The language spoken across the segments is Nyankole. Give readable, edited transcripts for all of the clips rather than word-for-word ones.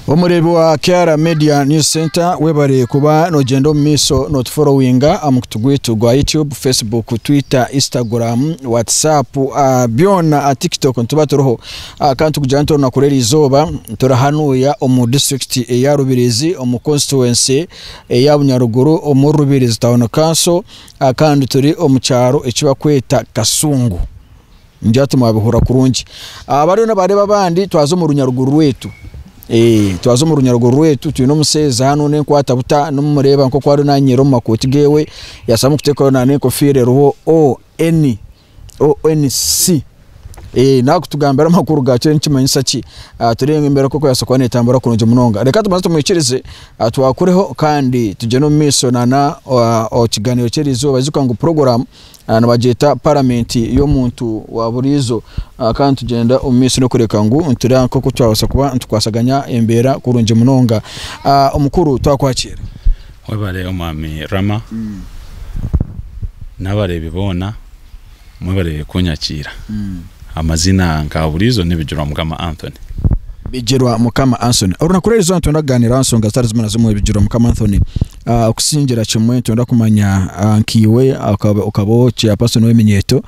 Omureebi wa Kyara Media News Centre webare kuba nogyenda omu maisho notuforowinga aha mukutu gwaitu gwa YouTube, Facebook, Twitter, Instagram, WhatsApp byona TikTok nituba turiho. Kandi tukugira nti orunaku rw'erizooba turi hanuya omu disiturikiti eya Rubirizi omu constituency eya Bunyaruguru omuri Rubirizi Town Council kandi turi omu kyaro eki barikweta Kasungu. Ningira ati mwabihurira kurungi. Bariyo nibareeba abandi twaza omu runyaruguru rwaitu. Twaza omu runyaruguru rwaitu twine omushaija hanu n'enkwata buta nimumureeba nk'oku ariyo nanyeera omu makooti gewe yasharamu kuteekaho n'enkofiira eriho ON, ONC. Naakutugambira amakuru gaakyo nikimanyisa ki? Tureebe ngu embeera nk'oku erabaasa kuba neetambura kurungi munonga. Reka tubanze tumwikirize twakureho kandi tugyende omu maisho nana ekigaaniiro ky'eriizooba. Ijuka ngu puroguraamu Nibagyeta paramenti y'omuntu wa buriijo kandi nitugyenda omu maisho n'okureka ngu nitureeba nk'oku twabaasa kuba nitukwasaganya embeera kurungi munonga. Omukuru twakwakiira. Webare omwami Rama n'abareebi boona mwebare kunyakiira. Amazina nka buriijo ni Bigirwa Mukama Anthony. Bigirwa Mukama Anthony. Orunaku rw'erizooba nitwenda kugaaniira aha nshonga zitari zimwe na zimwe Bigirwa Mukama Anthony. Okusingira kimwe nitwenda kumanya nkaiwe okaba chairperson w'eminyeeto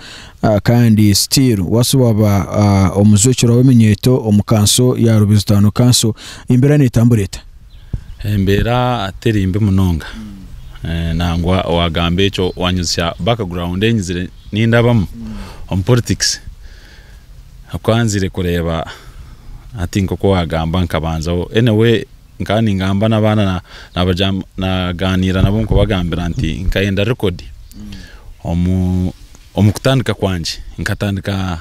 kandi still waaba waaba omujwekyerwa w'eminyeeto omu kanso ya Rubirizi Town Council, embeera neetambura eta? Embeera teri mbi munonga nangwa waagamba ekyo waanyuzya background ei nyizire nindabamu omu politics. Ahabw'okuba nzire kureeba hati nk'oku waagamba nkabanzaho anyway nkaba ningamba n'abaana naaganiira nabo nkubagambira nti nkayenda record omu omu kutandika kwangye nkatandika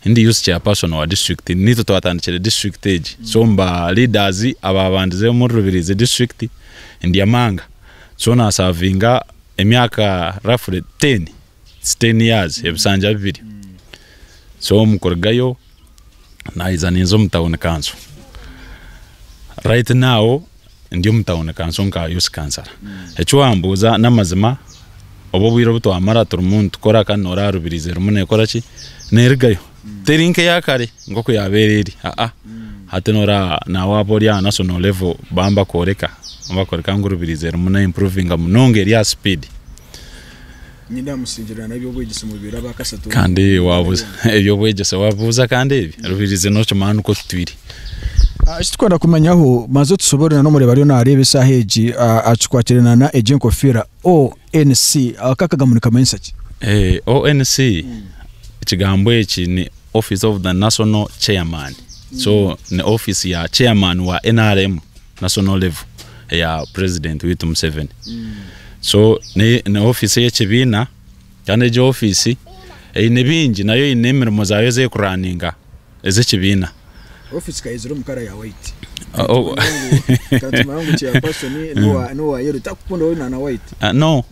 ndi youth chairperson wa district niitwe twatandikire district egi so omu ba leaders abaabandize omuri Rubirizi district ndi among so naasavinga emyaka roughly ten. It's ten years ebisanja bibiri so omu kurugayo naija ninza omu town council right now ndi omu town council nka youth councilor eki wambuuza n'amazima obu obwire obu twamara turimu nitukora kandi noreeba Rubirizi erimu nekora ki nerugayo teri nk'eya kare nk'oku yabaire eri aa hati noreeba nawe waaba ori aha national level baba nibakworeka nibakworeka ngu Rubirizi erimu ne improvinga munonga eri aha speed. Kandi wabuuza eby'obwegyese wabibuuza kandi ebi Rubirizi nokimanya nikwo tutwire. Eki turikwenda kumanyaho banza otushoboorore na n'omureebi ariyo naareeba eshaaha egi akikwatiraine na na egi enkofiira ONC aka akagambo nikamanyisa ki? ONC ekigambo eki ni Office of the National Chairman so ni office ya chairman wa NRM national level eya president waitu Museveni. So ni ni office ey'ekibiina kandi egyo office eine bingi nayo eine emirimo zaayo ezi erikuraninga ez'ekibiina. Office ka ezire omu kara ya white. Oh. Katumanya ngu chairperson n'owa n'owa yellow takukunda we na white. Ah, no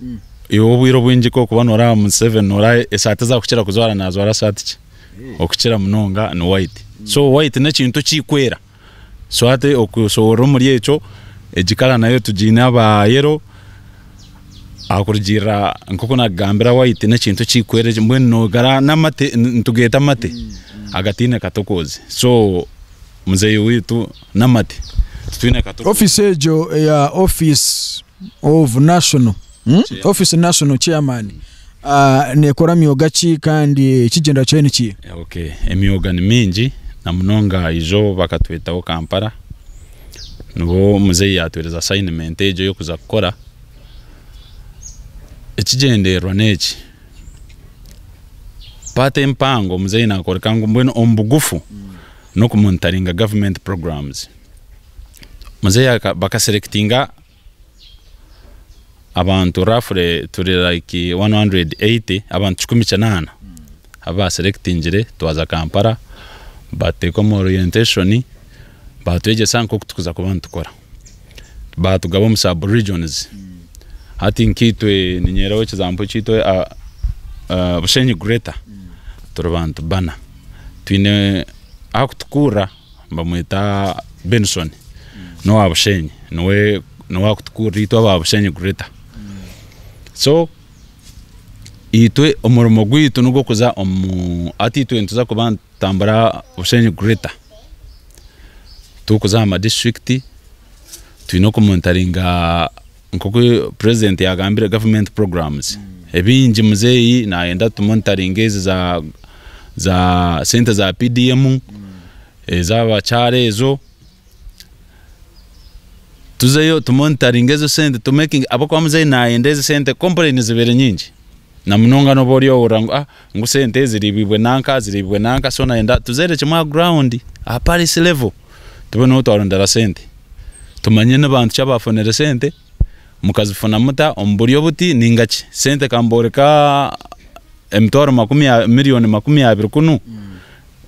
iwe obwire obwingi ku orikuba noreeba Museveni noreeba esaati ezi arikukira kujwara najwara saati ki? Okukira munonga ni white. So white n'ekintu ekirikwera. So hati okushoboorora omuri ekyo, egi kara nayo tugiine aba yellow ahakurugiirira nk'oku naakugambira white n'ekintu ekirikwera ekyo mbwenu noogara n'amate nitugeeta amate agataine katokoozi. So muzeeyi waitu n'amate titwine katokoozi. Ofiisi egyo eya Office of National, Office National Chairman neekora myoga ki kandi ekigyendererwa kyayo nikiiha? Okay, emyoga ni mingi na munonga ijo bakatwetaho Kampala nibwo muzeeyi yatuhereza assignment egyo ey'okuza kukora. Ekigyendererwa n'eki, part empango muzeeyi nakworeka ngu mbwenu omu bugufu n'okumonitaringa government programs. Muzeeyi bakaselectinga abantu roughly turi like 180 abantu 180 abu baselectingire twaza Kampala batuteeka omu orientation batwegyesa nk'oku turikuza kuba nitukora. Batugaba omu sub regions hati nkaitwe ninyereho example kyaitu Bushenyi greater turi bantu bana twine ahakutukurra Nibamweta Benson n'owa Bushenyi niwe niwe arikutukurira itwe aba Bushenyi Greater. So itwe omurimo gwaitu nigw'okuza omu hati itwe nituza kuba nitutambura Bushenyi Greater. Turikuza aha ma district twine okumonitaringa nk'oku president yagambire government programs. Ebingi muzeeyi nayenda tumonitaringe ezi za za sente za PDM, ez'abakyara ezo. Tuzeyo tumonitaringe ezo sente tumakinge ahabw'okuba muzeeyi nayenda ezi sente complain zibaire nyingi. Na munonga noba ori ohurira ngu ah ngu sente ziriibwe nanka ziriibwe nanka so nayenda tuzeere kimwe aha ground aha parish level tube niho twarondera sente. Tumanye ni bantu ki abafunire sente, mukazifuna muta, omu buryo buti ninga ki. Sente kamboreka emitwaro makumi million 20 kunu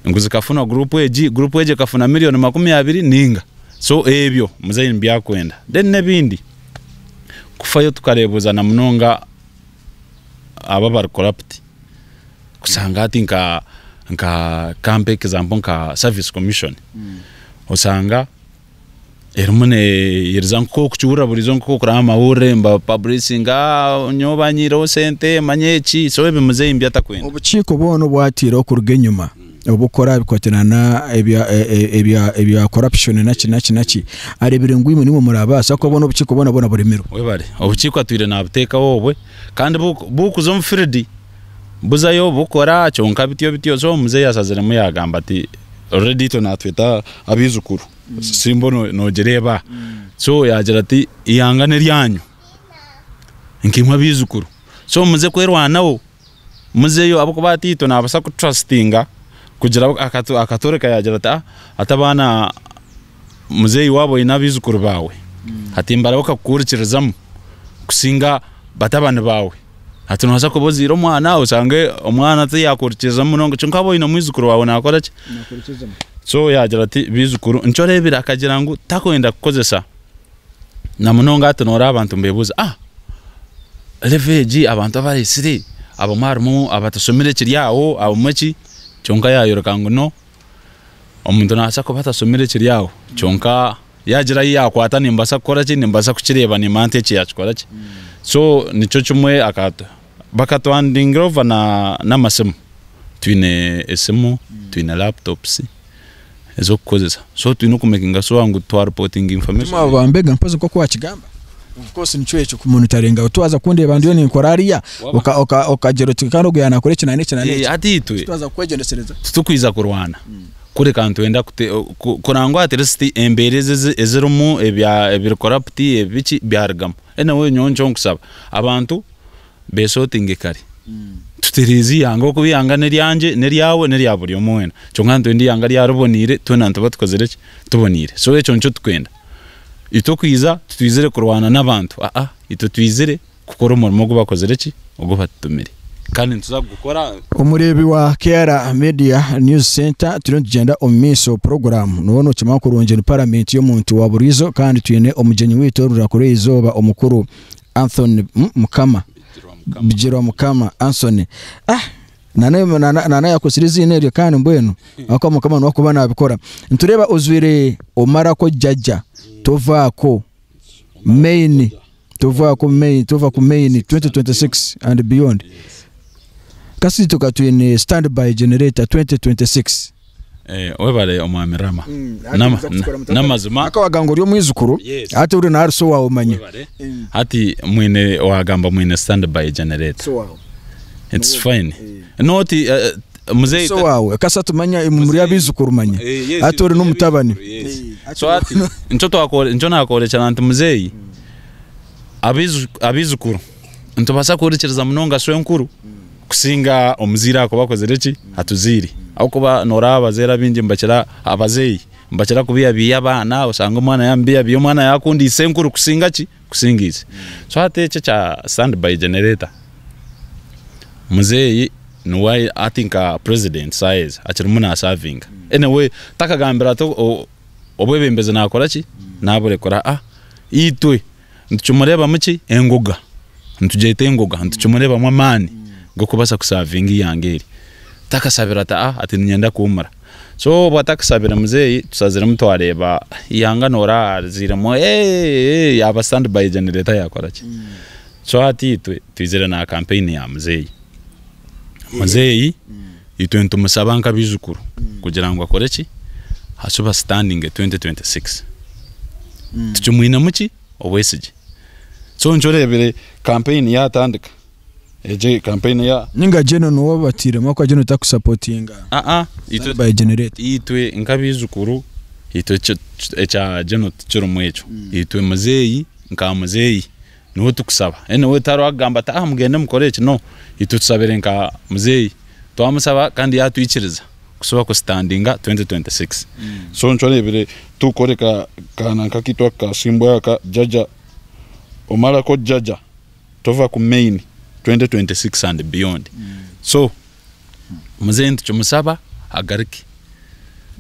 ngu zikafunwa group egi, group egi ekafuna million 20 ninga. So ebyo muzeeyi nibyo arikwenda. Then n'ebindi kufayo tukareebuza na munonga abo abari corrupt kushanga hati nka nka kampe example nka service commission osanga erimu neyiriza nk'okukiwurira buriizo nk'okuraba omu mahurire nibapublishinga nyowe banyihireho sente manya eki so ebi muzeeyi nibyo atakwenda. Obukiiko bwona obwataireho kuruga enyima obukora aha bikwatiraine na ebya ebya ebya corruption naki naki naki areebire ngu imwe nimwe murabaasa ahabw'okuba bwona obukiiko bwona bwona buremirwe. Webare. Obukiiko atwire nabuteekaho obwe kandi bukuza omu field buzayo bukora kyonka bityo bityo so muzeeyi ashaziremu yagamba ati already itwe natweta abaijukuru simba nogireeba so yagira ati eihanga neryanyu nkaimwe abaijukuru so muze kwerwanaho muzeyo ahabw'okuba hati itwe nabaasa kututrustinga kugira akatworeka yagira ati hati abaana muzeeyi waaba oine abaijukuru baawe hati nibarahuka kukuhurikirizamu kusinga batabani baawe. Hati noobaasa kuba ozaire omwana oshange omwana tiyakuhurikiriza munonga kyonka waaba oine omwijukuru waawe naakora ki? So yaagira ati baijukuru nikyo oreebire akagira ngu takwenda kukozesa na munonga hati nooreeba abantu nibeebuuza ah level egi abantu abareetsire abamwe harimu abatashomire ekiri aho abamwe ki kyonka yaayoreka ngu no omuntu naabaasa kuba atashomire ekiri aho kyonka Yaagira ahi yaakwata nimbaasa kukora ki? Nimbaasa kukireeba nimanya nti eki yaakikora ki? So nikyo kimwe bakatuhandingira over n'amasimu. Twine esimu, twine laptops ez'okukozesa. So twine okumekinga sure ngu twaripotinga information. Mwaba ba mbega mpozi nk'oku waakigamba. Of course nikyo ekyo kumonitaringa twaza kundeeba ndiyo ninkora hariya okagira oti kandi ogu yaaba naakora eki na n'eki na n'eki. Hati itwe Twaza kukwegyendesereza. titurikwija kurwana. Kureka nitwenda kureba ngu at least embeera ezi ezirimu ebiri corrupt ebiki byarugamu. Anyway nyowe nikyo nkusaba abantu besotinge kare tutereeze eihanga ahabw'okuba eihanga n'eryangye n'eryawe n'erya buri omwe weena. Kyonka nitwenda eihanga ryaba riboneire twena nituba tukozire ki? Tuboneire. So ekyo nikyo turikwenda. Itwe okwija titwizire kurwana n'abantu aa itwe twizire kukora omurimo ogu bakozire ki? Ogu batutumire. Kandi nituza kugukora. Omureebi wa KR Media News Centre turiyo nitugyenda omu maisho puroguraamu nooba nookimanya kurungi ni paramenti y'omuntu wa buriijo kandi twine omugyenyi waitu orunaku rw'eizooba omukuru Anthony Mukama Bigirwa Mukama Anthony ah nana yakozire eiziina eryo kandi mbwenu ahabw'okuba Mukama niwe arikuba nabikora. Nitureeba ojwaire omarako jjaja tovaako main. Tova ku main, tova ku main 2026 and beyond. Kasi tuka twine stand by generator 2026. Eh, webale omwami Rama. Nama- Namazima. Aka wagamba ori omwijukuru, Yes. hati ori nahari so wawe manya. Webale. Hati mwine wagamba mwine stand by generator. So wawe. It's fine. Not eh, muzeyi So wawe kasi hati manya muri abijukuru manya. Eh, yes, Hati ori n'omutabani. Yes. So hati nikyo twakore nikyo nakorekyera nti muzeeyi abaijukuru nitubaasa kuhurikiriza munonga shwenkuru kusinga omuzaire ahakuba akozire ki? Atuzaire. Ahabw'okuba noreeba abazaire abaingi nibakira abazeeyi nibakira kubihabiha abaana osanga omwana yamubihabiha omwana yakunda isenkuru kusinga ki? Kusinga ise. So hati eki ekya stand by generator muzeeyi niwe hati nka president saaha ezi akirimu nasavinga. Anyway takagambire ati obwebembezi nakora ki? Naburekura ah itwe nitukimureebamu ki? Engoga. Nitugyeta engoga, nitukimureebamu amaani g'okubaasa kusavinga eihanga eri. Takasabire ati ah ati niinyenda kuhuumura. So obu atakasabire muzeeyi tushaziremu twareeba eihanga nooreeba riziiremu yaaba stand by generator yaakora ki? So hati itwe twizire na campaign ya muzeeyi. Muzeeyi itwe nitumusaba nk'abaijukuru kugira ngu akore ki? Ashuba standing 2026. Tukimwinemu ki? Obwesigye. So nikyo oreebire campaign yaatandika. Egi campaign ya. Ninga Geno niwe obatiiremu ahakuba Geno takusapotinga Aa, itwe by generator. Itwe nk'abaijukuru itwe ekya Geno tikirimu ekyo. Itwe muzeeyi nka muzeeyi niwe tukusaba. Anyway tihariho akugamba ati ah mugende mukore eki no. Itwe tushabire nka muzeeyi. Twamusaba kandi yaatwikiriza kusuba kusitandinga 2026. So nikyo oreebire tukworeka ka nanka kaitu aka ka Simbwa aka Jaja omarako Jaja tova ku main 2026 and beyond. So muzeeyi nitukimusaba agaruke.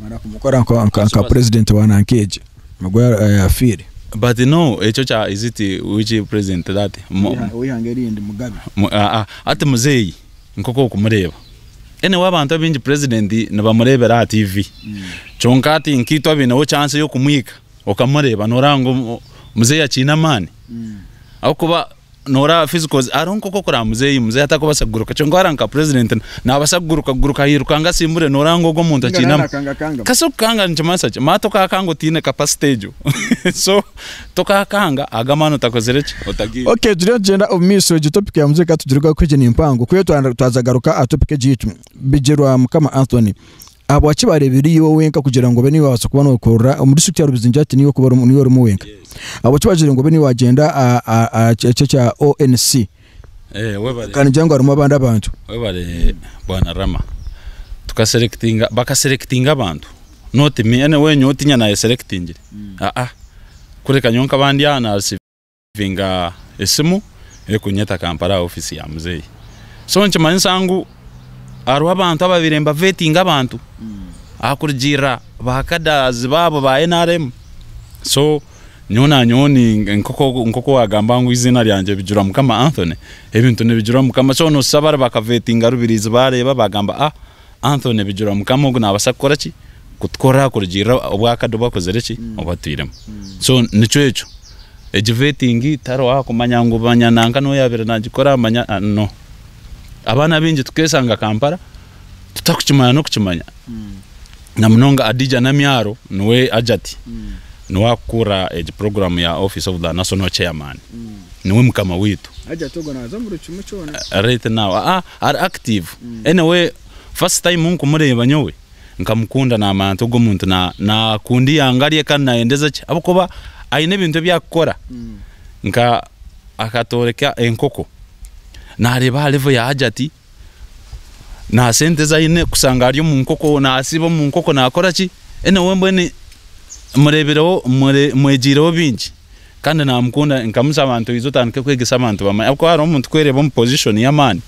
Mara kumukora nka, nka, nka president wa nankeegi ogwo afiire. But no ekyo kya is it which president that? Ow'eihanga erindi Mugabe. Aa hati muzeeyi nk'oku okumureeba anyway abantu abaingi president nibamureebera aha TV kyonka hati nkaitwe abaineho chance y'okumwika okamureeba noreeba ngu muzeeyi akiine amaani ahabw'okuba noreeba physicals hariho nk'oku okureba muzeeyi, muzeeyi atakubaasa kuguruka kyonka wareeba nka president nabaasa kuguruka guruka airukange asimbure noreeba ngu ogu omuntu akiine amaani. Kasi okukanga nikimanyisa ki? Manya tokakanga otaine capacity egyo so tokakanga ago amaani otakozire ki? Otagaine. Ok turiyo nitugyenda omu maisho egyo topic ya muzeeyi ka tugirugeho ahabw'okuba egyo ni mpango ku twaza kugaruka aha topic egi yaitu. Bigyerwa Mukama Anthony, ahabwaki bareebire iwe wenka kugira ngu obe niiwe waabaasa kuba nookorera omu district ya Rubizingi hati niiwe okuba niiwe orimu wenka? Ahabwaki bagire ngu obe niiwe wagyenda aha eki ekya ONC Webale. Kandi nigira ngu harimu abandi abantu. Webale bwana Rama. Tukaselectinga, bakaselectinga abantu not me anyway nyowe tinya nayeselectingire aa kureka nyowe nkaba ndi aha na receivinga esimu erikunyeta Kampala aha office ya muzeeyi. So nikimanyisa ngu hariho abantu ababaire nibavetinga abantu ahakurugiirira ba cadres baabo ba NRM. So Nyowe na nyowe ni nk'oku wagamba ngu eiziina ryangye Bijurwa Mukama Anthony, ebintu nibijurwa Mukama. So noshusha bari bakavetinga Rubirizi bareeba bagamba ah Anthony Bijurwa Mukama ogu nabasa kukora ki? Kutukorera kurugiirira obwakade obu akozire ki? Obu atwiremu. So nikyo ekyo. Egi vetting tihariho owakumanya ngu manya nanka niwe yabaire nagikora manya no. Abaana abaingi tukeshanga Kampala tutakukimanya n'okukimanya. Na munonga Adija Namyaro niwe Hajati niwe akukurira egi program ya office of the national chairman niwe mukama waitu. Hajati ogwo naaza omuri kimwe kyona. Right now aa ari active anyway first time nkumureeba nyowe nkamukunda namanya nti ogu omuntu nakunda eihanga rye kandi nayendeza ki ahabw'okuba aine ebintu ebi akukora nka akatworeka enkoko nareeba aha level ya Hajati. Nta sente ezi aine kushanga ari omu nkoko nasiiba omu nkoko nakora ki anyway mbwenu mureebireho mwegiireho bingi kandi namukunda nkamushaba nti oije otandike kwegyesa abantu bamanye ahabw'okuba hariho omuntu kwereeba omu position y'amaani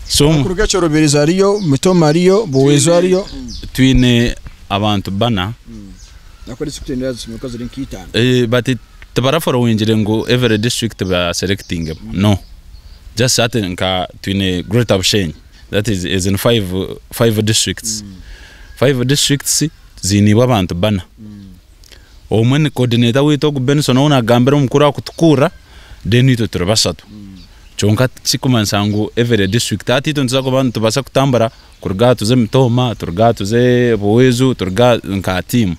so Kuruga ekyo Rubirizi ariyo, Mitoma ariyo, Buweezo ariyo. Twine abantu bana. Ahabw'okuba district endiijo zishomeire ziri nka itaano. But tibaraforowingire ngu every district ba selectingemu no. Just hati nka twine Greater Bushenyi that is ezi ni five districts. Five districts ziinibwe abantu bana. Omwe ni coordinator waitu ogu Benson ou nagambira omukuru akutukurra then itwe turi bashatu. Kyonka tikikumanyisa ngu every district hati itwe nituza kuba nitubaasa kutambura kuruga aha tuze Mitooma, turuge aha tuze Buweezu, turuge aha nka team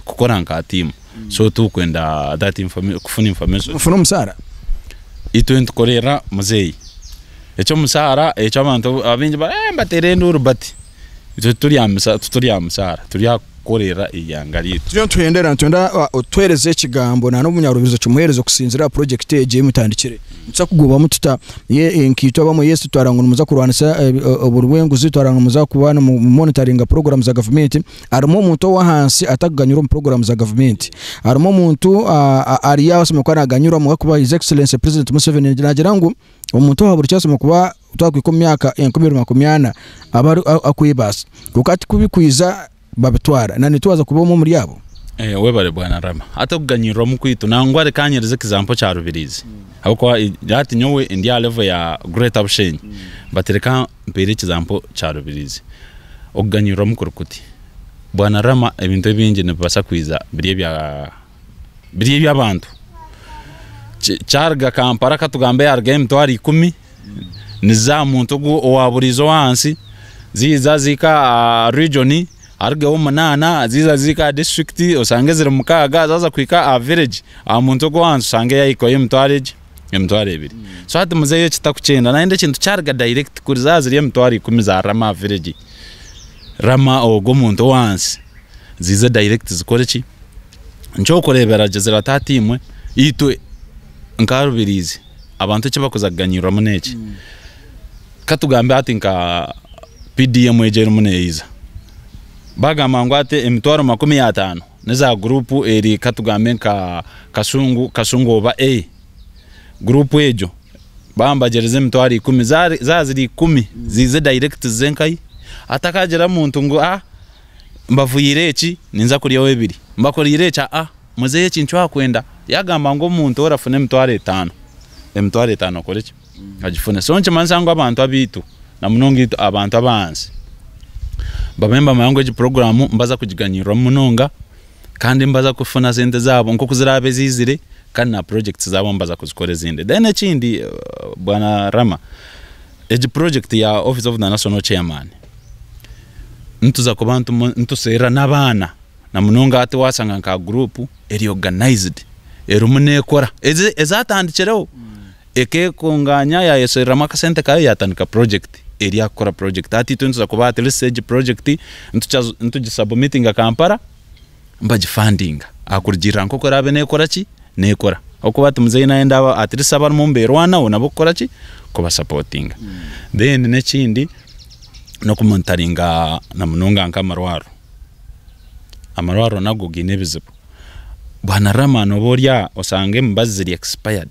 kukora nka team. So titukwenda that kufuna information. Nimufuna omusaara? Itwe nitukorera muzeeyi. Eky'omusaara ekyo abantu abaingi ba eeh nibateera enduuru but itwe tituri aha musaara turi aha kukorera eihanga ryaitu. Turiyo nituhendera nitwenda otuhereze ekigambo na n'omunyarubirizi okimuhereze okusinzira aha project egi ei mutandikire. Nituza kugubamu tuta? Nkaitwe abamwe yes twareba ngu nimuza kurwanisa oburi bw'enguzi, twareba ngu nimuza kuba nimu monitoringa program za gavumenti. Harimu omuntu ow'ahansi atarikuganyirwa omu puroguraamu za gavumenti. Harimu omuntu ari aho ashemereire kuba naaganyirwamu ahabw'okuba His Excellency President Museveni naagira ngu omuntu owa buri kiro ashemereire kuba twakuhika omu myaka 2040 abe arikwebaasa. Kwonka hati ku birikwija babitwara. Na naitwe waaza kuba omwe omuri abo? Webare Bwana Rama. Hati okuganyirwamu kwaitu nangwa reka nyereze example kya Rubirizi ahabw'okuba hati nyowe ndi aha level ya Greater Bushenyi but reka mpeere example kya Rubirizi. Okuganyirwamu kuri kuti, Bwana Rama ebintu ebingi nibibaasa kwija biri ebya biri eby'abantu. Kyaruga Kampala katugambe yarugayo emitwaro ikumi, niziza aha muntu ogu owa buriijo ow'ahansi, ziija zihika aha region. Harugeho munaana ziiza zihika aha disiturikiti oshange ziri mukaaga zaaza kuhika aha village aha muntu ogw'ahansi oshange yaahikaho emitwaro egi emitwaro ebiri. So hati muzeeyi eki takukyenda nayenda ekintu kyaruga direct kuri zaaba ziri emitwaro ikumi za Rama aha village, Rama ogwo omuntu ow'ahansi ziize direct zikore ki? Nikyokureebera gizire ati hati imwe itwe nka Rubirizi abantu eki bakuza kuganyirwamu n'eki. Katugambe hati nka PDM egyo erimu neija, bagamba ngu hati emitwaro 50 neza guruupu eri katugambe nka Kashungu, Kashungu oba A, guruupu egyo baaba nibagyereza emitwaro ikumi, zaaba ziri ikumi ziize direct zize nkahi? Hatakagira muntu ngu ah mbavuyire eki ninza kuryaho ebiri, mbakoreire eki aa muzeeyi eki nikyo akwenda, yagamba ngu omuntu orafuna emitwaro etaano, emitwaro etaano okore ki? Agifune. So nikimanyisa ngu abantu abaitu na munonga itwe abantu ab'ahansi babe nibamanya ngu egi puroguraamu nibaza kugiganyirwamu munonga kandi nibaza kufuna sente zaabo nk'oku ziraabe ziizire kandi na purojekiti zaabo nibaza kuzikora ezindi. Then ekindi bwana Rama, egi purojekiti ya Office of the National Chairman nituza kuba nituserra n'abaana na munonga hati waashanga nka guruupu eri organized erimu neekora ezatandikireho. Ekeekunganya yaayeshereramu akasente kaayo yaatandika purojekiti eri aha kukora purojekiti. Hati itwe nituza kuba at least egi purojekiti nitugisabumitinga Kampala nibagifandinga ahakurugiirira nk'oku eraabe neekora ki, neekora. Ahabw'okuba hati muzeeyi naayenda at least abarimu nibeerwanaho nabo kukora ki, kubasapotinga. Then n'ekindi n'okumonitaringa na munonga nk'amarwariro. Amarwariro nago gaine ebizibu. Bwana Rama nooba ori aha osanga emibazi ziri expired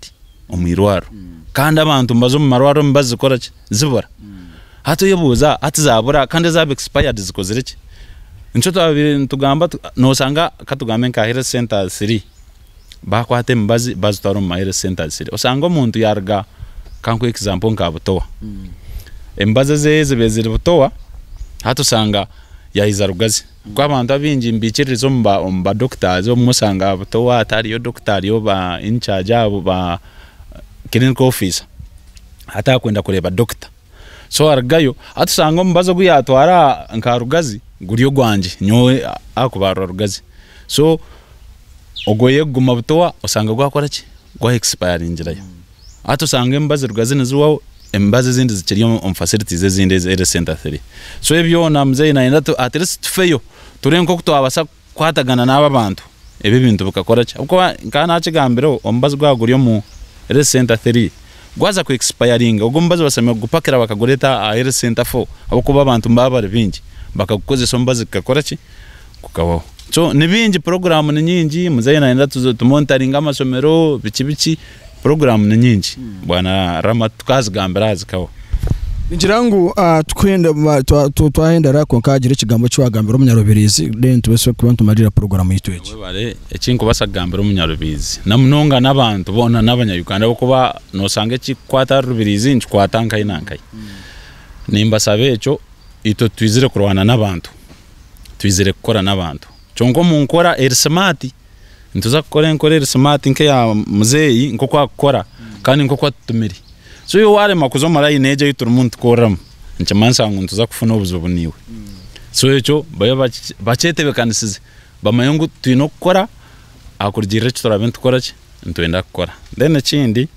omu irwariro kandi abantu nibaza omu marwariro emibazi zikora ki? Zibura. Hati oyebuuza hati zabura kandi ezaaba expired zikozire ki? Nikyo twabaire nitugamba noshanga katugambe nka health center three bakwata emibazi bazitwara omu ma health centers three osanga omuntu yaruga kankuhe example nka Butowa emibazi ezeye zibaire ziri Butowa hati osanga yahiza Rugazi. Ahabw'okuba abantu abaingi nibaikiririza omu ba doctors, obumwe oshanga butowa tihariyo doctor hariyo ba incharge abo ba clinical officer hati arikwenda kureeba doctor. So arugayo hati oshanga omubazi ogu yaatwara nka Rugazi guri ogwangye nyowe ahakubarwa Rugazi. So ogwo kuguma butowa oshanga gwakora ki? Gwa expiringirayo. Hati osanga emibazi Rugazi niziwaho, emibazi ezindi zikiri omu facilities ezindi ezi health center ziri. So ebi byona muzeeyi nayenda tu at least tufeyo turebe nk'oku twabasa kukwatagana n'aba bantu ebi ebintu bikakora ki ahabw'okuba nka nakigambireho omubazi gwaba guri omu health center three gwaza ku expiringa ogwo omubazi bashemereire kugupakira bakagureta aha health center four ahabw'okuba abantu nibaba bari baingi bakagukozesa omubazi gukakora ki gukabaho. So ni bingi puroguraamu ni nyingi muzeeyi nayenda tumonitaringe amashomero biki biki. Puroguraamu ni nyingi bwana Rama tukazigambira aha zikawa. Ningira ngu tukuhenda twahendera kwonka hagira ekigambo eki wagambira omunyarubirizi then tubaase kuba nitumarira puroguraamu yaitu egi. Webare, eki nkubaasa kugambira omunyarubirizi namunonga n'abantu boona n'abanya Uganda ahabw'okuba noshanga ekikukwata ahari Rubirizi nikikwata nkahi na nkahi. Nimbasaba ekyo itwe titwizire kurwana n'abantu, twizire kukora n'abantu kyonka omu nkora eri smart. Nituza kukora enkora eri smart nk'eya muzeeyi nk'oku akukora kandi nk'oku atutumire. So iwe waarema kuza omu layini egyo ei turimu nitukoreramu, nikimanyisa ngu nituza kufuna obuzibu naiwe. So ekyo babe bakyetebeekanisize bamanye ngu twine okukora aha kurugiirira eki turaabe nitukora ki, nitwenda kukora. Then ekindi,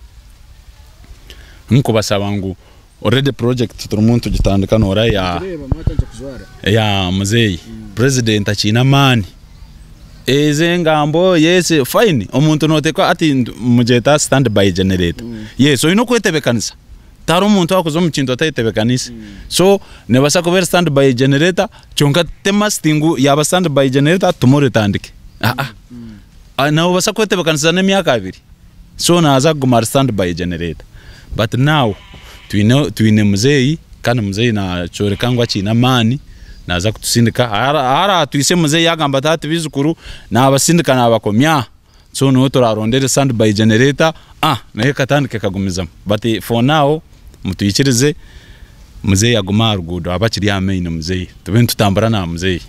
nkubasaba ngu already project turimu nitugitandika noora eya eya muzeeyi president akiine amaani ezi engambo yes fine omuntu noteekwa hati mugyeta stand by generator yes oyine okwetebekanisa tihariho omuntu arikuza omu kintu atetebekanise so nebaasa kuba eri stand by generator kyonka ti must ngu yaaba stand by generator tomorrow etandike aa nobaasa kwetebekanisiza n'emyaka abiri. So naaza kuguma ari stand by generator but now twine twine muzeeyi kandi muzeeyi nakyoreka ngu akiine amaani naaza kutusindika ahu araatwise muzeeyi yagamba ati hati baijukuru nabasindika nabakomya aha so niho turarondere stand by generator ah nayo ekatandika ekagumizamu but for now mutwikirize muzeeyi agume aha ruguudo abe akiri aha main muzeeyi tube nitutambura na muzeeyi.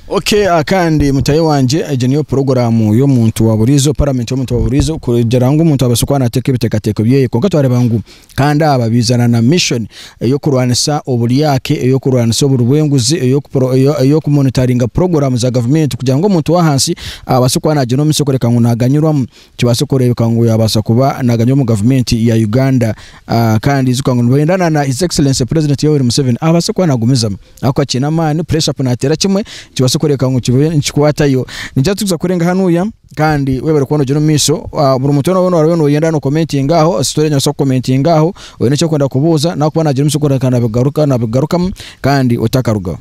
Okay, kandi mutahi wangye, egyo niyo puroguraamu y'omuntu wa buriijo, paramenti y'omuntu wa buriijo, kugira ngu omuntu abaase kuba naateeka ebiteekateeko byeye. Kwonka twareeba ngu kandi aba baizana na mission ey'okurwanisa oburyake, ey'okurwanisa oburi bw'enguzi, ey'okumonitaringa puroguraamu za gavumenti kugira ngu omuntu w'ahansi abaase kuba naagyenda omu maisho kureka ngu naaganyirwamu. Kibaase kureebeka ngu yaabaasa kuba naaganyirwa omu gavumenti ya Uganda. Kandi ijuka ngu nibendana na His Excellency President Yoweri Museveni abaase kuba naagumizamu. Ahabw'okuba kiine amaani, pressure ku naateera kimwe, nikibaasa kureebeka ngu kibe nikikwatayo. Niinyija tuza kurenga hanuya kandi webare kuba noogyenda omu maisho. Buri muntu weena waaba nooyenda nookomentinga aho, story noobaasa kukomentinga aho, oine eki orikwenda kubuuza, naakuba naagira omugisha gw'okureebeka naabigarukamu kandi otakarugaho.